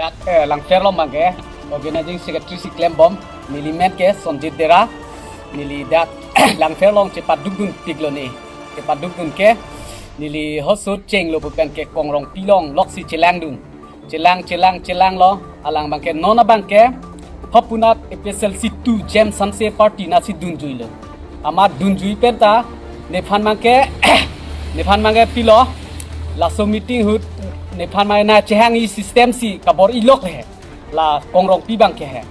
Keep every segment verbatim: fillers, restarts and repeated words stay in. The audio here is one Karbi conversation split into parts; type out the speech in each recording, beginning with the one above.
Eh, Langpher along abangke organizing secretary si klembom, neli men ke Sonjit Dera, neli dak Langpher along chepadukdun piklo ne, chepadukdun ke, neli halaso chenglo pu pen ke Kongrongpi along loksi chelangdun, chelang, chelang, chelanglo, alang abangke non abangke, Hopunat A P H L C two James Hanse party nasi dunjuilo. Amat dunjui penta, nephan abangke, nephan abangke pilo, laso meeting ahut, nephan abangke nangchehangji system si kabor-ilok he, la Kongrongpi abangke he.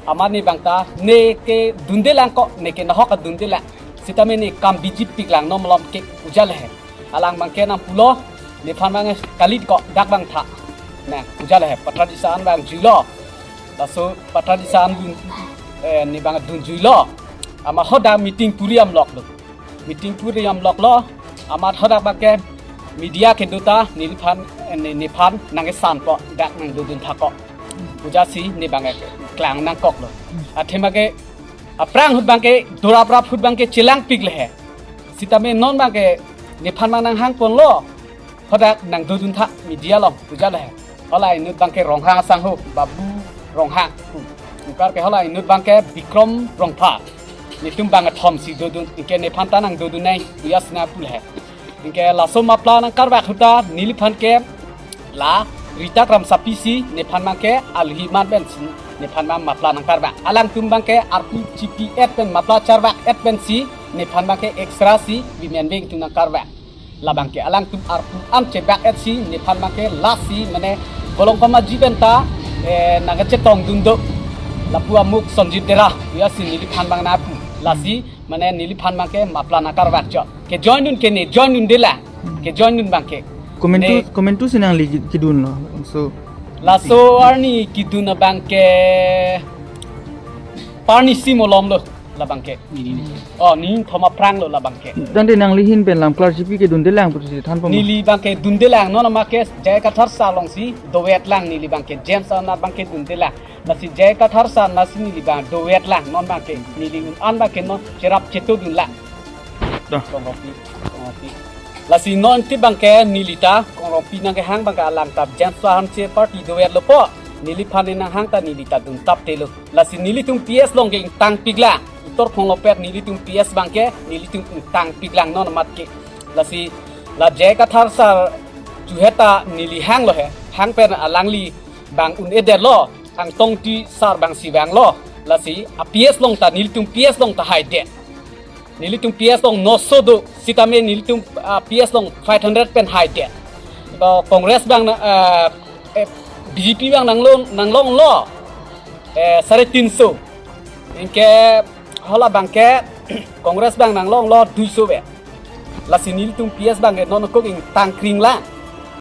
Amat ne abangta, ne ke dundelang ko, ne ke nahok adundelang. Sitame ne kam bijipiklang non malom ke puja le he. Alang abangke nangpulo, nephan abangke kalit ko, dak abang tha. Nang, puja le he, Patradisa an abang juilo. Laso Patradisa an dun, eh, ne abang dunjuilo. Amat hadak meeting puri amloklo. Meeting puri amloklo. Amat hadak abangke media kedo ta, neliphan, eh, ne, nephan nangkesan ko, dak nangdodun tha ko. Puja si ne abangke klang nangkoklo. Athema ke aphrang ahut abangke, doraprap ahut abangke chelangpik le he. Sitame non abangke nephan abang nanghangponlo. Hadak nangdodun tha media along puja le he. Hala inut abangke Ronghang asangho, Babu Ronghang. Anparke hala inut abangke Bikrom Rongphar. Netum abang athom si dodun, anke nephan ta nangdodun nai, puja sina pu le he. Anke laso mapla nangkarvak ahut ta, neliphan ke la Rita Kramsapi si, nephan abangke alhi man pen si, nephan abang mapla nangkarvak. Alangtum abangke arpu chipi-et pen mapla charvak-et pensi, nephan abangke extra si, women wing atum nangkarvak. Labangke alangtum arpu an chevak-et si, nephan abangke lasi, mane, Kolongpam aji penta, eh, nangkachetongdun do. Lapu amuk Sonjit Dera, puja si neliphan abang nangpu. Lasi, mane, neliphan abangke mapla nangkarvak chot. Ke join dun ke ne, join dundelang. Ke join dun abangke. Komentu, Ne- komentu si nangli ki-, kidunlo. So, laso arni kidun abangke parni si malomlo labangke. Oh, neli thom aphranglo labangke. Tangte nangli ahin pen lam klar chipi kedundelang pusi thanpo ma? Neli abangke dundelang, non abangke J I Kathar sir alongsi dovetlang neli abangke, James Hanse abangke dundelang. Lasi J I Kathar sir nasi neli abang dovetlang, non abangke neli un an abangke non cherap chetodunlang. Dah. Kongrongpi, Kongrongpi. Lasi non ti abangke neli ta, Kongrongpi nangkehang abangke alang ta James Hanse party dovetlo po. Neliphan ne nanghang ta neli ta duntaptelo. Lasi nelitum P S along ke ingtangpiklang. Utor Phonglopet nelitum P S abangke, nelitum ingtangpiklang non amat ke. Lasi la J I Kathar sir chu heta neli hanglo he. Hang pen alangli abang un-edetlo. Angtong Engti sir abang si vanglo. Lasi a P S along ta nelitum P S along ta haidet. Nelitum P S along noso do, sitame nelitum, ah, P S along five hundred pen haidet. Ba Congress abang na, ah, eh, B J P abang nanglong, nanglonglo, eh, sare tinso. Anke hala abangke Congress abang nanglonglo duiso ve. Lasi nelitum P S abangke non kok ingtangkringlang.